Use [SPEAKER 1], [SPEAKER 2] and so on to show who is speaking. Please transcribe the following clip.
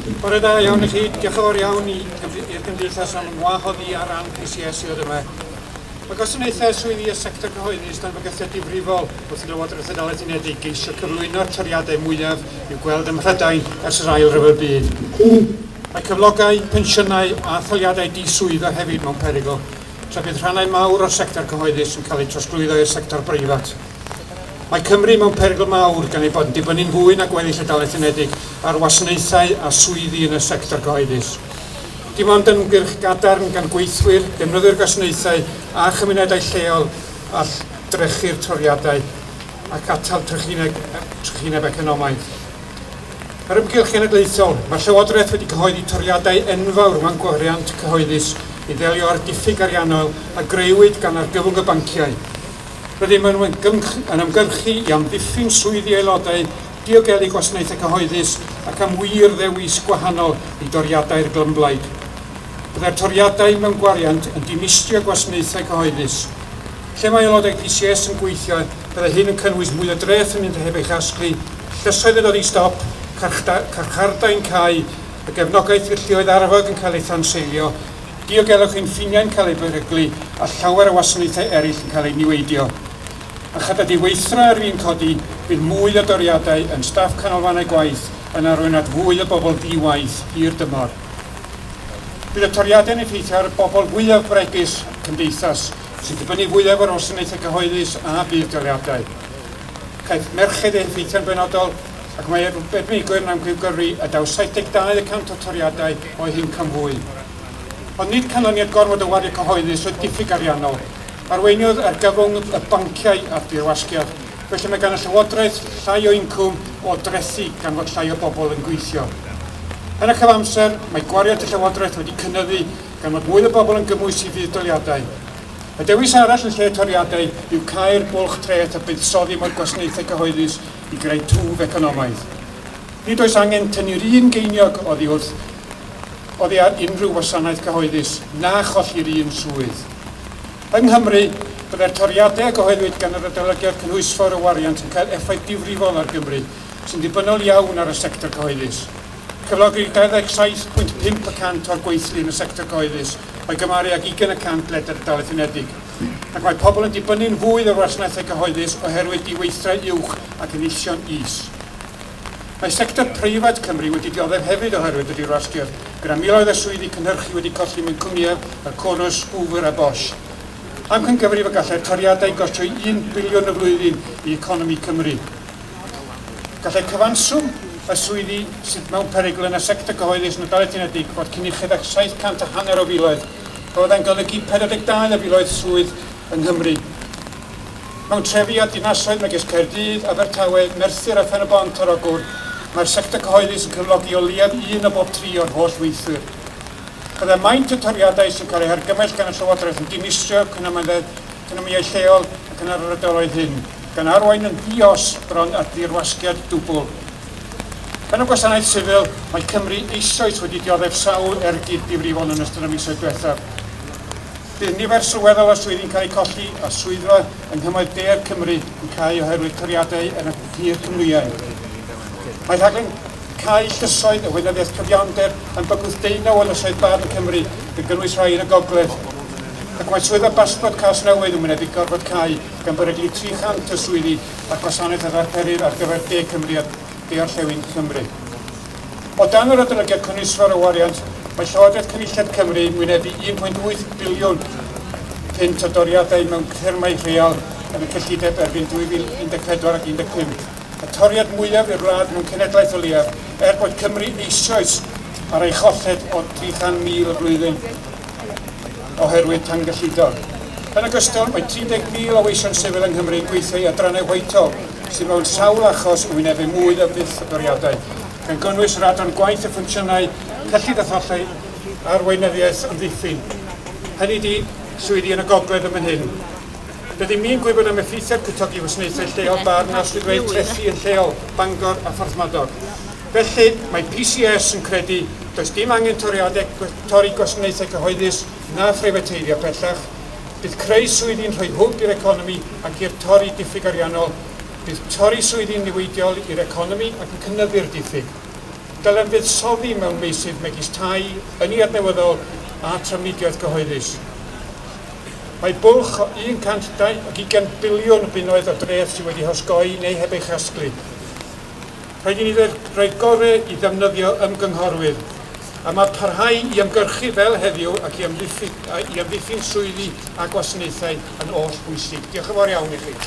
[SPEAKER 1] Bore da iawn i chi. Diolch yn fawr iawn i'r Gymdeithas am ngwahodd i ar ran PCS i ddod yma. Mae gwasanaethau swyddi y sector cyhoeddus dan fygythiad difrifol wrth i Lywodraeth y Dalaith Unedig geisio cyflwyno'r toriadau mwyaf i'w gweld ym Mhrydain ers yr Ail Ryfel Byd. Mae cyflogau, pensiynau a thaliadau di-swyddo hefyd mewn perygl, tra bydd rhannau mawr o'r sector cyhoeddus yn cael eu trosglwyddo i'r sector breifat. Mae Cymru mewn perygl mawr gan ei bod yn dibynnu'n fwy na gweddill y Dalaith Unedig ar wasanaethau a swyddi yn y sector cyhoeddus. Dim ond ymgyrch gadarn gan gweithwyr, defnyddwyr gwasanaethau a chymunedau lleol all drechu'r toriadau ac atal trychineb, trychineb economaidd. Yr ymgyrch genedlaethol, mae'r Llywodraeth wedi cyhoeddi toriadau enfawr mewn gwariant cyhoeddus i ddelio â'r diffyg ariannol a grëwyd gan argyfwng y banciau. Rydym yn ymgyrchu i amddiffyn swyddi aelodau, diogelu gwasanaethau cyhoeddus ac am wir ddewis gwahanol i doriadau'r glymblaid. Byddai'r toriadau mewn gwariant yn dinistrio gwasanaethau cyhoeddus. Lle mae aelodau PCS yn gweithio, byddai hyn yn cynnwys mwy o dreth yn mynd heb ei chasglu, llysoedd yn dod i stop, carchardai'n cau, y gefnogaeth i'r lluoedd arfog yn cael ei thanseilio, Diogelwch ein ffiniau'n cael eu beryglu a llawer o wasanaethau eraill yn cael eu niweidio. A chyda diweithdra ar fin codi, bydd mwy o doriadau yn staff canolfannau gwaith yn arwain at fwy o bobl di-waith hir dymor. Bydd y toriadau'n effeithio ar y bobl fwyaf bregus cymdeithas, sy'n dibynnu fwyaf ar wasanaethau cyhoeddus a budd-daliadau. Caiff merched eu heffeithio'n benodol, ac mae arbenigwyr yn amgryfgyrru y daw 72 y cant o'r toriadau o'u hincwm fwy. Ond nid canlyniad gormod o wario cyhoeddus oedd diffyg ariannol. Arweiniodd argyfwng y banciau at ddirwasgiad, felly mae gan y llywodraeth llai o incwm o drethi gan fod llai o bobl yn gweithio. Yn y cyfamser, mae gwariant y llywodraeth wedi cynyddu gan fod mwy o bobl yn gymwys i fudd-daliadau. Y dewis arall yn lle toriadau yw cau'r bwlch treth a buddsoddi mewn gwasanaethau cyhoeddus i greu twf economaidd. Nid oes angen tynnu'r un geiniog oddi wrth oddi ar unrhyw wasanaeth cyhoeddus na cholli'r un swydd. Yng Nghymru, byddai'r toriadau a gyhoeddwyd gan yr Adolygiad Cynhwysfawr o Wariant yn cael effaith difrifol ar Gymru, sy'n ddibynnol iawn ar y sector cyhoeddus. Cyflogir 27.5 y cant o'r gweithlu yn y sector cyhoeddus, o'i gymharu ag 20 y cant ledled y Dalaith Unedig. Ac mae pobl yn dibynnu'n fwy ar wasanaethau cyhoeddus oherwydd diweithdra uwch ac enillion is. Mae sector preifat Cymru wedi dioddef hefyd oherwydd y dirwasgiad, gyda miloedd o swyddi cynhyrchu wedi colli mewn cwmnïau fel Corus, Hoover a Bosch. Amcangyfrif y gallai'r toriadau gostio 1 biliwn y flwyddyn i economi Cymru. Gallai cyfanswm y swyddi sydd mewn perygl yn y sector cyhoeddus yn y Dalaith Unedig fod cyn uched ag 700 a hanner o filoedd, a fyddai'n golygu 42 o filoedd swydd yng Nghymru. Mewn trefi a dinasoedd megis Caerdydd, Abertawe, Merthyr a Phen-y-bont ar Ogwr, mae'r sector cyhoeddus yn cyflogi o leiaf un o bob tri o'r holl weithwyr. Byddai maint y toriadau sy'n cael eu hargymell gan y Llywodraeth yn dinistrio economïau lleol ac yn yr ardaloedd hyn, gan arwain yn ddi-os bron at ddirwasgiad dwbl. Yn y gwasanaeth sifil, mae Cymru eisoes wedi dioddef sawl ergyd difrifol yn ystod y misoedd diwethaf. Bydd nifer sylweddol o swyddi'n cael eu colli a swyddfa yng nghymoedd de'r Cymru yn cau oherwydd toriadau yn y tir Cymruaidd. Mae rhaglen cau llysoedd y Weinyddiaeth Cyfiawnder yn bygwth deunaw o lysoedd barn Cymru, gan gynnwys rhai yn y gogledd. Ac mae swyddfa basbort Casnewydd yn wynebu gorfod cau, gan beryglu 300 o swyddi a'r gwasanaeth a ddarperir ar gyfer De Cymru a De-orllewin Cymru. O dan yr adolygiad cynhwysfawr o wariant, mae Llywodraeth Cynulliad Cymru yn wynebu 1.8 biliwn punt o doriadau mewn termau real yn y cyllideb erbyn 2014 ac 15, y toriad mwyaf i'r wlad mewn cenedlaeth o leiaf, er bod Cymru eisoes ar ei cholled o 300,000 y flwyddyn oherwydd tangyllido. Yn ogystal, mae 30,000 o weision sifil yng Nghymru yn gweithio i adrannau Whitehall, sydd mewn sawl achos yn wynebu mwy na fyth o doriadau, gan gynnwys yr adran gwaith a phensiynau, cyllid a thollau a'r weinyddiaeth amddiffyn. Hynny 'di, swyddi yn y gogledd yn fan hyn. Rydym ni'n gwybod am effeithiau'r cwtogi wasanaethau lleol barn a swyddfeydd trethi yn lleol, Bangor a Phorthmadog. Felly, mae PCS yn credu does dim angen toriadau torri gwasanaethau cyhoeddus na phreifateiddio pellach. Bydd creu swyddi'n rhoi hwb i'r economi ac i'r torri diffyg ariannol. Bydd torri swyddi'n niweidiol i'r economi ac yn cynyddu'r diffyg. Dylem fuddsoddi mewn meysydd megis tai, ynni adnewyddol a trafnidiaeth gyhoeddus. Mae bwlch o 120 biliwn o bunnoedd o dreth sydd wedi hosgoi neu heb ei chasglu. Rhaid i ni roi'r gorau i ddefnyddio ymgynghorwyr, a mae parhau i ymgyrchu fel heddiw ac i amddiffyn, i amddiffyn swyddi a gwasanaethau yn oll bwysig. Diolch yn fawr iawn i chi.